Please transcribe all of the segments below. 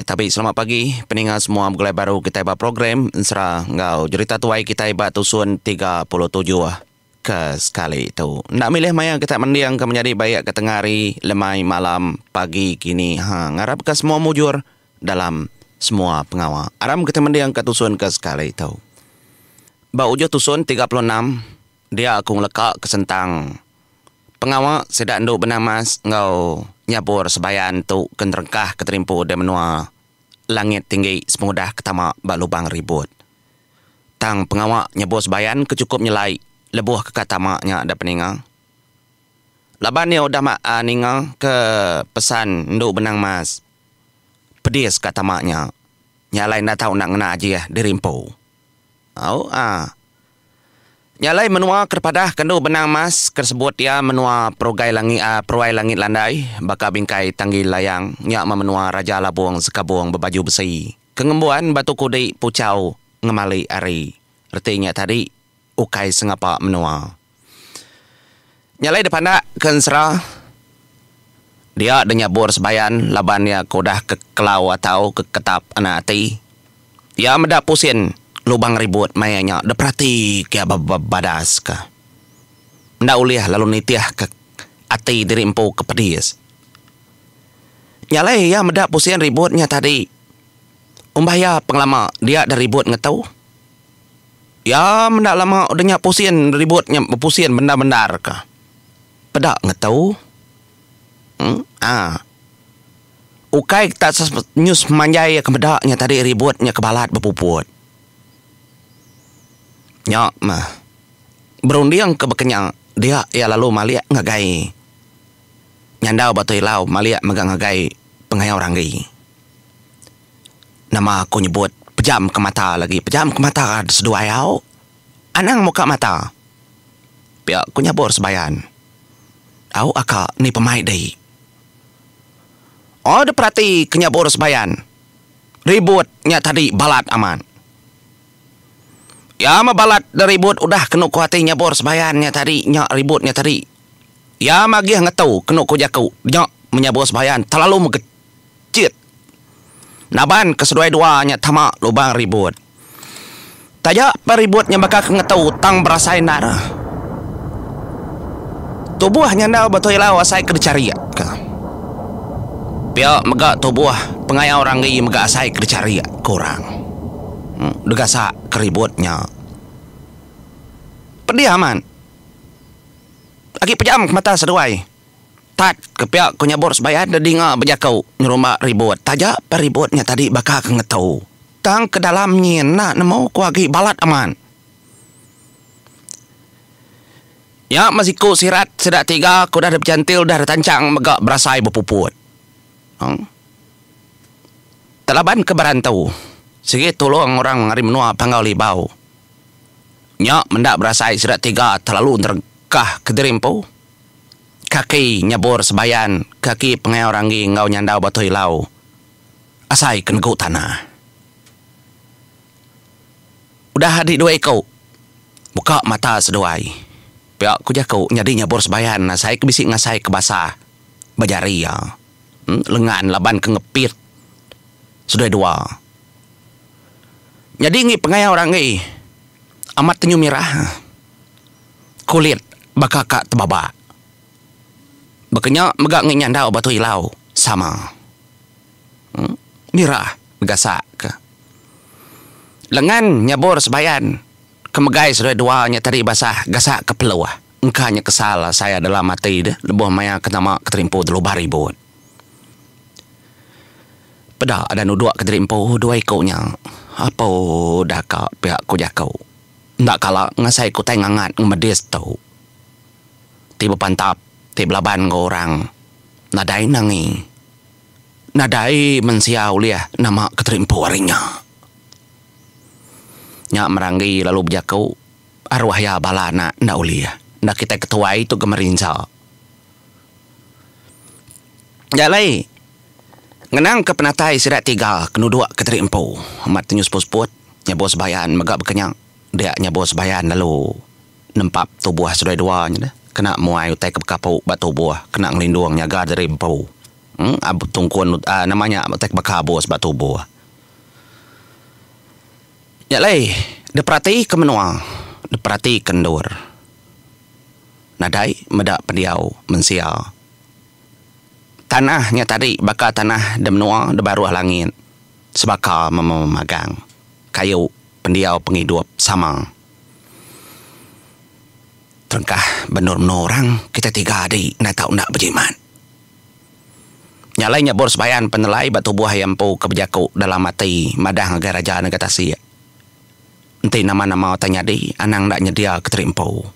Tabi selamat pagi peninga semua begulai baru kitai ba program ensera enggau jerita tuai kitai ba tusun 37 ke sekali tu. Enda milih maya kita mending ke menyadi baik ke tengah hari, lemai, malam, pagi kini. Ha ngarap ka semua mujur dalam semua pengawa. Aram kita mending ke tusun ke sekali tu. Ba ujung tusun 36 dia aku ngeleka ke sentang Pengawa sida endu benamas enggau nyabur sebayan tu ke nerengkah ke terimpu di menua langit tinggi sepengudah ke tama ba lubang ribut. Tang pengawa nyabur sebayan ke chukup nyelai lebuh ke ka tama nya da peninga. Laban iya udah ninga ke pesan endu benang mas pedis ka tama nya, nya alai enda tau enda ngena ajih diri empu. Au a. Nya alai menua ke dipadah ke endu Benang Mas ke disebut iya menua Perugai Langit Peruai Langit Landai baka bingkai Tanggi Layang nya meh menua Raja Labung Sekabung Bebaju Besi ke ngembuan batu kudi puchau ngemali ari reti nya tadi ukai sengapa menua. Nya alai dipandak ke ensera dia deh nyabur sebayan laban iya ke udah ke kelau atau ke ketap anak ati. Iya meda pusin lubang ribut maya nya deh perati ke iya bebadas ka. Enda ulih lalu nitih ke ati diri empu ke pedis. Nya alai iya meda pusin ribut nya tadi umbah iya pengelama dia deh ribut ngetu. Iya menda lama udah nya pusin ribut nya bepusin bendar-bendar ka. Peda ngetu. Em aa. Ukai ta news semanjai ke meda nya tadi ribut nya ke balat bepuput. Nya meh. Berunding ke baka nya dia iya lalu malik ngagai nyandau Batu Ilau malik mega ngagai Pengayau Ranggi. Nama aku nyebut pejam ke mata lagi pejam ke mata seduai au. Anang muka mata. Pia ku nyabur sebayan. Au aka ni pemai dei. Oh diperati ke nyabur sebayan. Ribut nya tadi balat amat. Ya meh balat da ribut udah kenu ku ati nyabur sebayan nya tadi nya ribut nya tadi. Ya meh agih ngetu kenu ku jaku nya menyabur sebayan terlalu mege. Chit. Naban ke seduai dua nya tama lubang ribut. Taja pa ribut nya baka ke ngetu tang berasai endar. Tubuh nya endau betui lau asai ke dicharik ka. Pia mega tubuh pengayau ranggi mega asai ke dicharik ke orang. Degasak ke ribut nya. Pedih amat. Agi pejam ke mata seduai. Tat ke pia ku nyabur sebayan da dinga bejaku nyerumba ribut taja pa ribut nya tadi baka ke ngetu tang ke dalam nyin enda nemu ku agi balat amat. Nya meh siku sirat sida tiga ke udah dipejantil udah ditanchang mega berasai bepuput. Eng. Telaban ke berantu sigi tulung orang ari menua Panggau Libau. Nya menda berasai sida tiga terlalu nerengkah kediri empu. Kaki nyebur sebayan kaki pengayau ranggi enggau nyandau batu ilau asai ke negu tanah. Udah adi dua iku buka mata seduai pia ku jaku nyadi nyebur sebayan asai ke bisi ngasai ke basah ba jari iya lengan laban ke ngepit seduai dua. Nyadi ngi pengayau ranggi amat tenyu mirah. Kulit baka ka tebaba. Baka nya mega ngi nyandau batu ilau sama. Mirah begasak ke. Lengan nyabur sebayan ke megai seduai dua nya tadi basah gasak ke peluh. Engka nya kesal asai dalam ati deh lebuh maya ke nama ke terimpu telubah ribut. Peda ada nuduk ke diri empu dua iku nya. Apo dah ka pia ku jaku. Enda kala ngasai ke utai ngangat ngemedis tu. Ti bepantap, ti belaban enggau orang. Nadai nangi. Nadai mensia ulih nama ke terimpu ari nya. Nya meranggi lalu bejaku, aruh iya bala anak enda ulih. Enda kitai ketuai tu ke merinsa. Nya alai, ngenang ke penatai sida tiga ke nuduk ke diri empu. Amat tenyu seput-seput, nyabur sebayan mega baka nya. Dia nyabur sebayan lalu nempap tubuh seduai dua nya deh. Kena muai utai ke bekapu ba tubuh kena ngelindung nyaga diri empu. Tungkun nama nya utai ke baka abus ba tubuh. Nya alai diperatika menua, diperatika endur. Nadai meda pendiau mensia. Tanah nya tadi baka tanah da menua da baruh langit sebaka memagang kayu pendiau pengidup sama. Terengkah ba endur menua orang kitai tiga adi enda tau enda bejimat. Nya alai nyebur sebayan penelai ba tubuh iya empu ke bejaku dalam ati madah ngagai raja nega tasik. Enti nama-nama utai nyadi anang enda nyedia ke teri empu.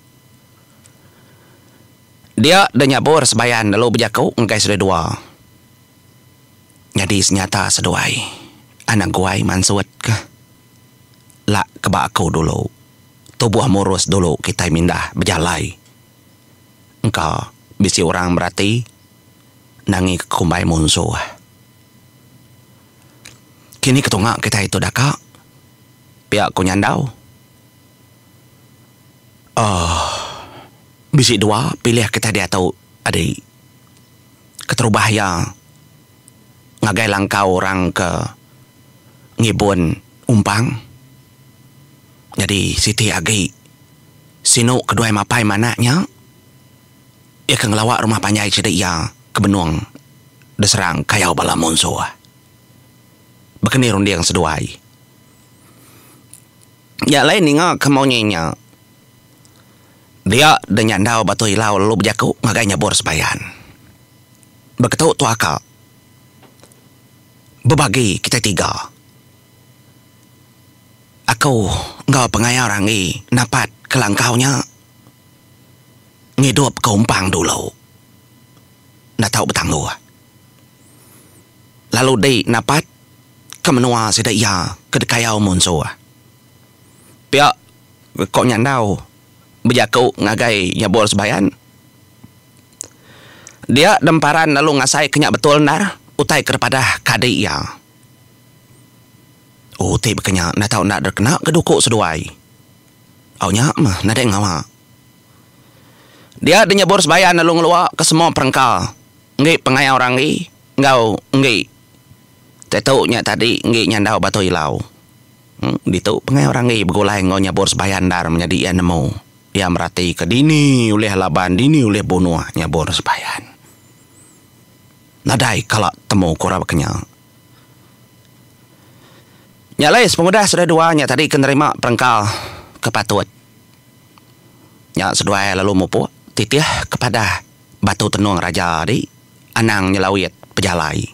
Dia deh nyabur sebayan lalu bejaku ngagai seduai dua. Nyadi senyata seduai anang guai mansut ke lak ke ba aku dulu. Tubuh murus dulu kitai mindah bejalai. Engka bisi orang berati nangi ke kumbai munsuh. Kini ke tunga kitai tu daka? Pia ku Nyandau. Ohh. Bisi dua pilih kitai diatu adi. Keterubah iya ngagai langkau orang ke ngibun umpang. Nyadi siti agi sinu keduai mapai manak nya iya ke ngelawa rumah panjai sida iya ke benung diserang kayau bala munsuh. Baka ni runding seduai. Nya alai ninga ke munyi nya dia deh nyandau Batu Ilau lalu bejaku ngagai Nyabur Sebayan. Beketu tu aka bebagi kitai tiga. Aku enggau pengayau Ranggi napat ke langkau nya ngidup ke umpang dulu. Enda tau betangguh. Lalu di napat ke menua sida iya ke dikayau munsuh. Pia ko Nyandau bejaku ngagai Nyabur Sebayan. Dia Demparan lalu ngasai ke nya betul endar utai ke dipadah ke adi iya. Oh ti baka nya enda tau enda dikena ke duku seduai. Au nya meh nadai ngawa. Dia de Nyabur Sebayan lalu ngelua ke semua perengka enggi pengayau Ranggi enggau enggi Tetu nya tadi enggi nyandau Batu Ilau. Ditu pengayau Ranggi begulai enggau Nyabur Sebayan endar menyadi iya nemu. Iya meratika dini ulih laban dini ulih bunuh Nyabur Sebayan. Nadai kala temu ku orang baka nya. Nya alai sepengudah seduai dua nya tadi ke nerima perengka ke patut. Nya seduai lalu mupuk titih kepada Batu Tenung Raja di anang nyelawit pejalai.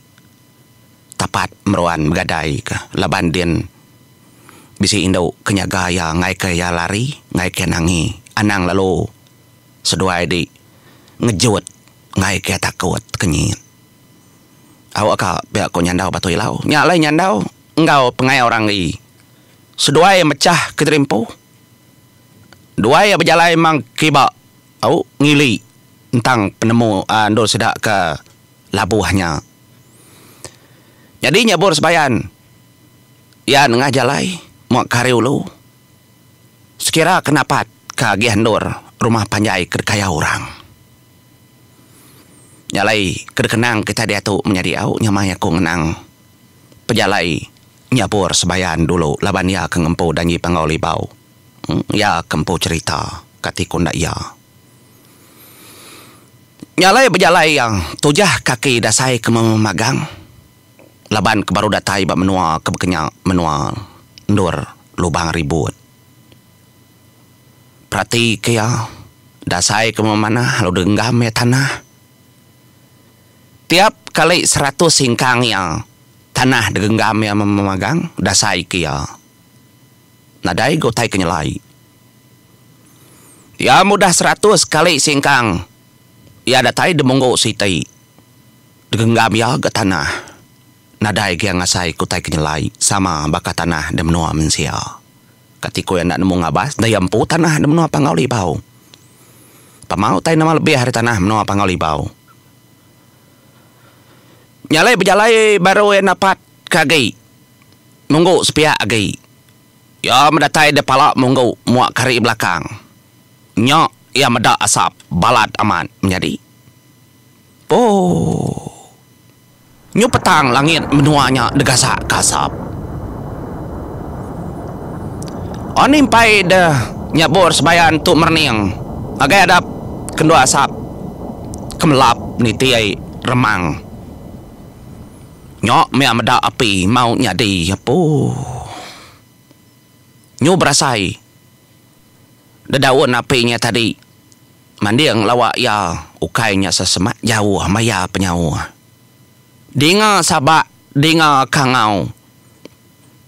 Tapat meruan begadai ke laban din bisi indu ke nyaga iya enggai ke iya lari enggai ke iya nangi anang lalu seduai di ngejut enggai ke iya takut tekenyit. Au ka pia ko Nyandau Batu Ilau. Nya alai Nyandau enggau pengayau Ranggi seduai mechah kediri empu. Duai iya bejalai mang kiba au ngili entang penemu endur sida ke labuh nya. Nyadi nyabur sebayan iya nengah jalai mua ke hari ulu sekira ke napat ke agih endur rumah panjai ke dikaya orang. Nya alai ke dikenang kitai diatu menyadi au nyamai aku ngenang pejalai nyabur sebayan dulu laban iya ke ngempu danji Panggau Libau. Iya ke empu cherita kati ku enda iya. Nya alai bejalai iya tujah kaki dasai ke memagang laban ke baru datai ba menua ke bekenya menua endur lubang ribut. Perati ke iya dasai ke memanah lalu denggam iya tanah. Tiap kali seratus singkang iya tanah digenggam iya memagang dasai ke iya. Nadai ga utai ke nyelai. Iya mudah seratus kali singkang iya datai demunggu siti. Digenggam iya ga tanah. Nadai ga iya ngasai ke utai ke nyelai sama baka tanah di menua mensia. Kati ku iya enda nemu ngabas enda iya empu tanah di menua Panggau Libau. Pama utai nama lebih ari tanah menua Panggau Libau. Nya alai bejalai baru iya napat ke agi munggu sepiak agi. Iya medatai da pala munggu mua kari belakang. Nya iya meda asap balat amat menyadi. Pooh. Nyu petang langit menua nya degasak ka asap. Oni empai de nyabur sebayan tu merening ngagai adap kendu asap ke melap niti ai remang. Nya meh meda api mau nyadi apuh. Nyu berasai dedaun api nya tadi manding lawa iya ukai nya sesemak jauh maya penyauh. Dinga sabak dinga kangau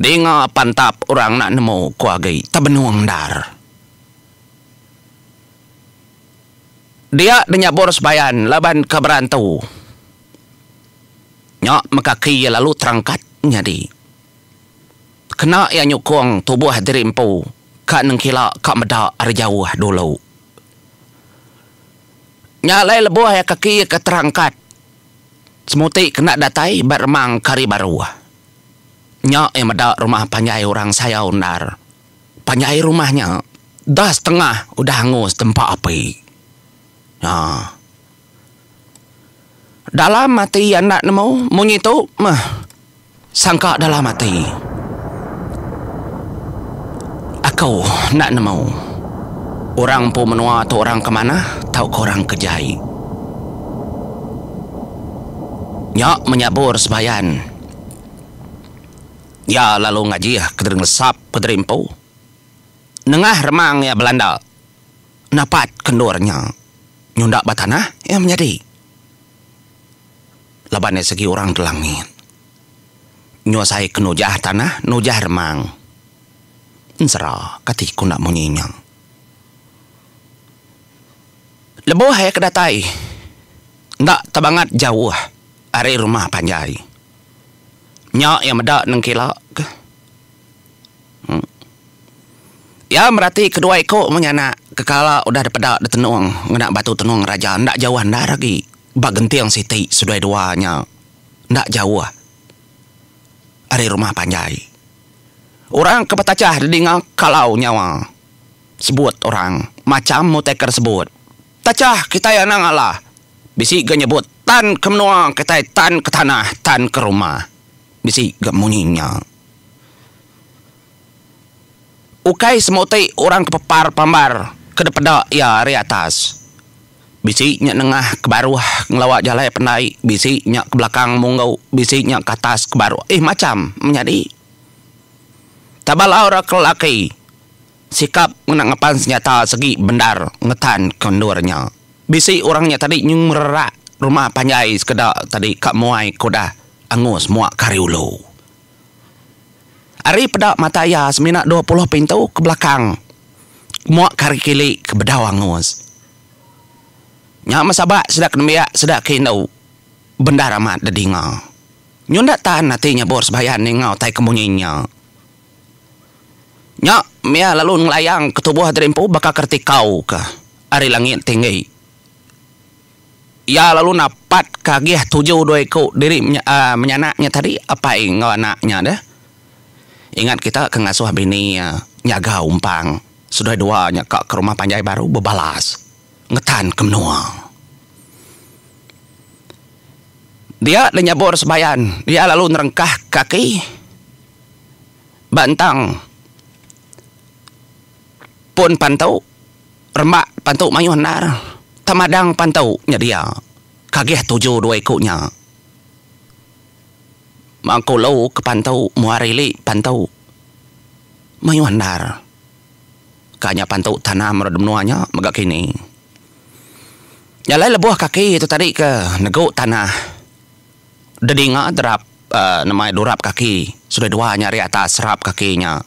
dinga pantap orang enda nemu ku agi tebenung endar. Dia denyabur sebayan laban ke berantu. Nya meh kaki iya lalu terangkat nyadi. Kena iya nyukung tubuh diri empu ka nengkila ka meda ari jauh dulu. Nya alai lebuh iya kaki ke terangkat semuti kena datai ba remang ke ari baruh. Nya iya meda rumah panjai orang sayau endar. Panjai rumah nya dah setengah udah angus tempa api. Nya. Dalam ati iya enda nemu munyi tu meh sangka dalam ati. Aku enda nemu orang empu menua tu orang ke manah tauka orang ke jai. Nya menyabur sebayan. Iya lalu ngajih kediri ngelesap kediri empu. Nengah remang iya belanda napat ke endur nya. Nyunda ba tanah iya menyadi. Laban iya segi orang ke langit. Nyuasai ke nujah tanah nujah remang. Ensera kati ku enda munyi nya. Lebuh iya ke datai enda tebangat jauh ari rumah panjai. Nya iya meda nengkila ke. Iya merati kedua iku menyanak ke kala udah dipeda ditenung ngena batu tenung raja enda jauh endar agi ba genting siti seduai dua nya enda jauh ari rumah panjai. Orang ke betachah didinga kalau nyawa sebut orang macham utai ke disebut. Tachah kitai anang alah bisi ga nyebut tan ke menua kitai tan ke tanah tan ke rumah bisi ga munyi nya. Ukai semuti orang ke pepar pambar ke dipeda iya ari atas. Bisi nya nengah ke baruh ngelawa jalai pendai, bisi nya ke belakang munggu, bisi nya ke atas ke baruh. Ih macham menyadi. Taba orang ke lelaki sikap ngena ngepan senyata segi bendar ngetan ke endur nya. Bisi orang nya tadi nyung mererak rumah panjai sekeda tadi ka muai ke udah angus muak ke ari ulu. Ari peda mata iya semina 20 pintu ke belakang muak ke ari kili ke bedau angus. Nya meh sabak sida ke nembiak sida ke indu bendar amat dedinga. Nyunda tan ati nyebur sebayan ninga utai ke munyi nya. Nya mih lalu ngelayang ke tubuh diri empu baka ke retikau ke ari langit tinggi. Iya lalu napatka agih tuju dua iku diri menyanak nya tadi, apai enggau anak nya deh. Ingat kita ke ngasuh bini iya nyaga umpang seduai dua nya ka ke rumah panjai baru bebalas ngetanka menua. Dia deh nyabur sebayan, iya lalu nerengkah kaki ba entang pun pantu. Rembak pantu mayuh endar. Temadang pantu nyedia kagih tuju dua iku nya. Mangkulu ke pantu muar ili pantu mayuh endar. Ka nya pantu tanam re menua nya mega kini. Nya alai lebuh kaki tu tadi ke negu tanah dedinga derap uhh nama durap kaki sudah dua nya ari atas serap kaki nya.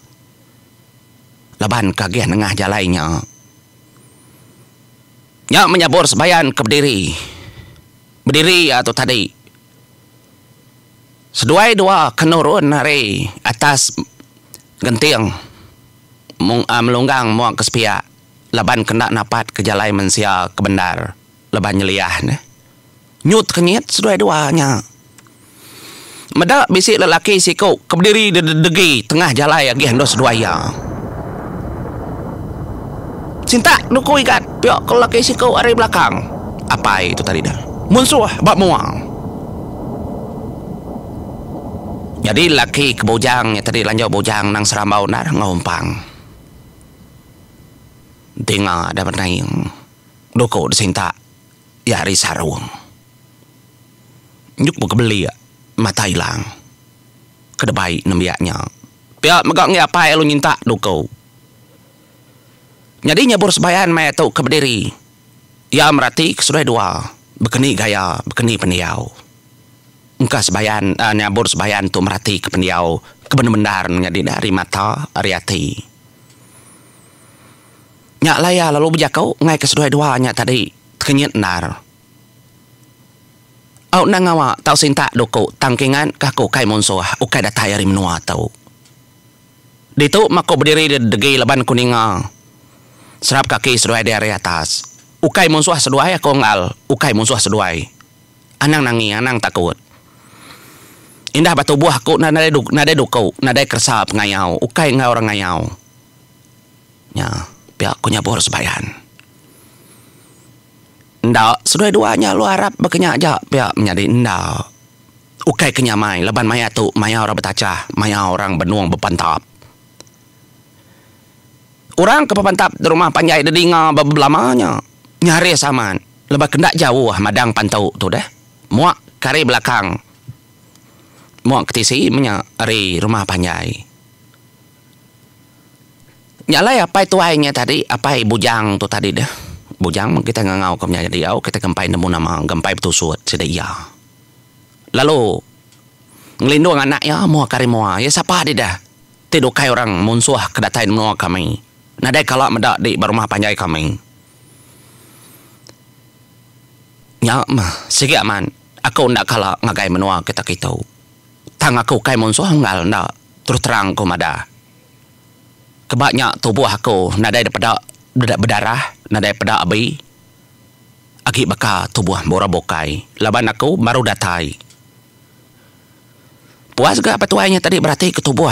Laban ke agih nengah jalai nya. Nya menyabur sebayan ke bediri. Bediri iya tu tadi. Seduai dua ke nurun ari atas genting melunggang mua ke sepiak laban ke enda napat ke jalai mensia ke bendar laban nyeliah ne. Nyu tekenyit seduai dua nya. Meda bisi lelaki siku ke bediri dedegi tengah jalai agih endur seduai iya. Sintak nuku igat pia ke lelaki siku ari belakang. Apai tu tadi dah. Munsuh ba mua. Nyadi laki ke bujang nya tadi lanjau bujang nang serambau endar enggau umpang. Dinga da benaing duku disintak iya ari sarung. Nyuk bekebelik mata ilang ke debai nembiak nya. Pia mega enggi apai lalu nyintak duku. Nyadi nyabur sebayan maya tu ke bediri iya merati ke seduai dua bekeni gaya bekeni pendiau. Engka sebayan uhh nyabur sebayan tu merati ke pendiau ke bendar-bendar nyadi ari mata ari ati. Nya alai iya lalu bejaku enggai ke seduai dua nya tadi tekenyit endar. Au enda ngawa tau sintak duku tang ke ingat ka aku ukai munsuh ukai datai ari menua tu. Ditu meh aku bediri degi laban aku ninga serap kaki seduai di ari atas. Ukai munsuh seduai aku enggal, ukai munsuh seduai. Anang nangi, anang takut. Indah ba tubuh aku nadai nadai duku, nadai keresa pengayau, ukai enggau orang ngayau. Nya pia ku nyabur sebayan. Enda seduai dua nya lu arap baka nya aja pia menyadi enda. Ukai ke nyamai laban maya tu maya orang betachah, maya orang benung bepantap. Orang ke bepantap di rumah panjai dedinga bebelama nya nyaris amat laban ke enda jauh madang pantu tu deh. Muak ke ari belakang muak ke tisi meh nya ari rumah panjai. Nya alai apai tuai nya tadi apai bujang tu tadi deh. Bujang meh kitai ngangau ke menyadi au kitai ke empai nemu nama ke empai betusut sida iya. Lalu ngelindung anak iya mua ke ari mua iya sapa di deh ti dukai orang munsuh ke datai menua kami nadai kala meda di ba rumah panjai kami. Nya meh sigi amat aku enda kala ngagai menua kita kitu. Tang aku ukai munsuh unggal enda terus terang ku madah. Keba nya tubuh aku nadai dipeda bedarah nadai peda abi. Agi baka tubuh orang bukai laban aku baru datai. Puas ga petuai nya tadi berati ke tubuh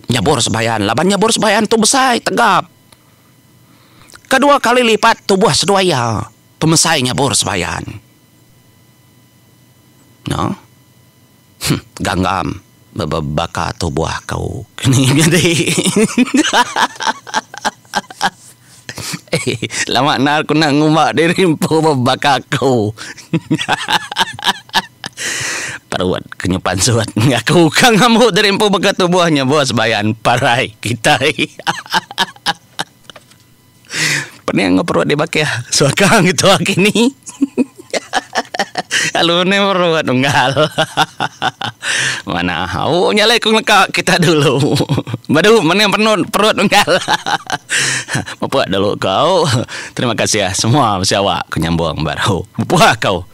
nyabur sebayan laban nyabur sebayan tu besai tegap. Kedua kali lipat tubuh seduai iya pemesai nyabur sebayan. No. Huh ganggam baka tubuh aku kini nyadi. Lama endar ku enda ngumba diri empu baka aku. Perut ke nyupan suat ngaku ka ngambu diri empu baka tubuh nya bos bayan parai kitai. Pening enggau perut dibakih suaka ngitu kini. Lalu ne perut unggal. Manah au nya alai ku ngeleka kita dulu. Badu mening penut perut unggal. Mepuk dulu kau. Terima kasih semua bisi awak ku nyambung baru. Bepuah kau.